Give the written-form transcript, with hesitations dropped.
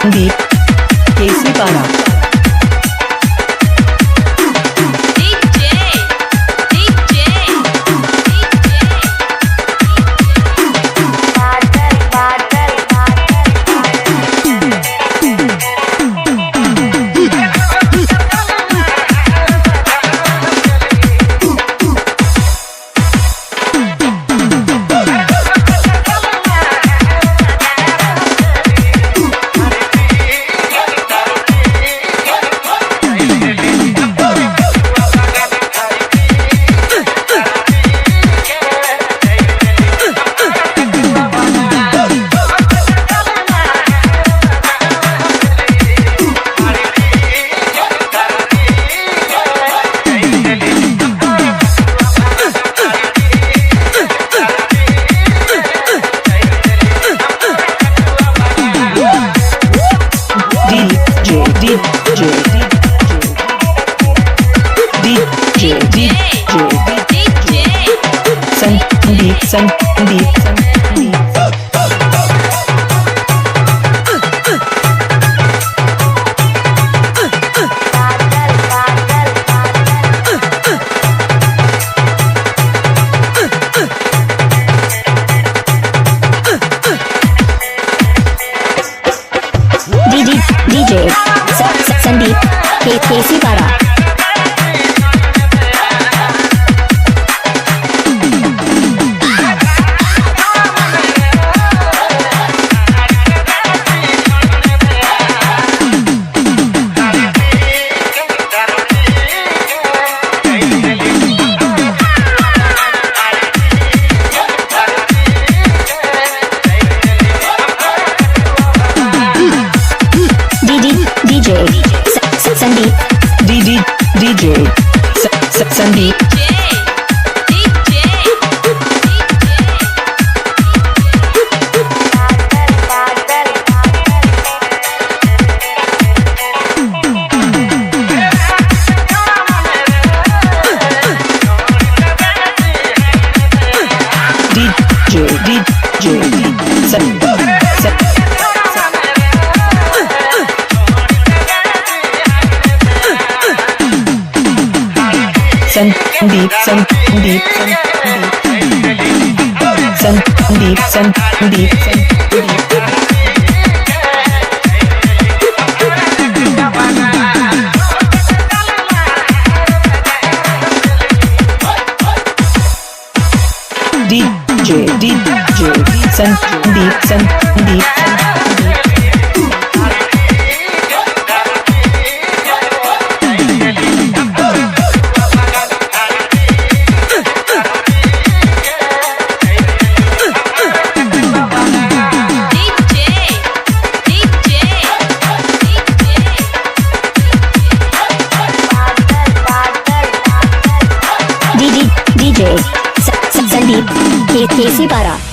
Sandeep KC Para. DJ DJ DJ Badal Badal DJ DJ DJ DJ DJ Sandeep Sandeep Sandeep Badal Badal DJ DJ Sandeep KC Para. DD DJ Sandeep DD DJ Sandeep DJ Badal Badal DJ DJ Sandeep Sandeep Sandeep Sandeep Sandeep Sandeep DJ DJ Sandeep Sandeep DJ DJ Badal Badal DD DJ Sandeep KC Para.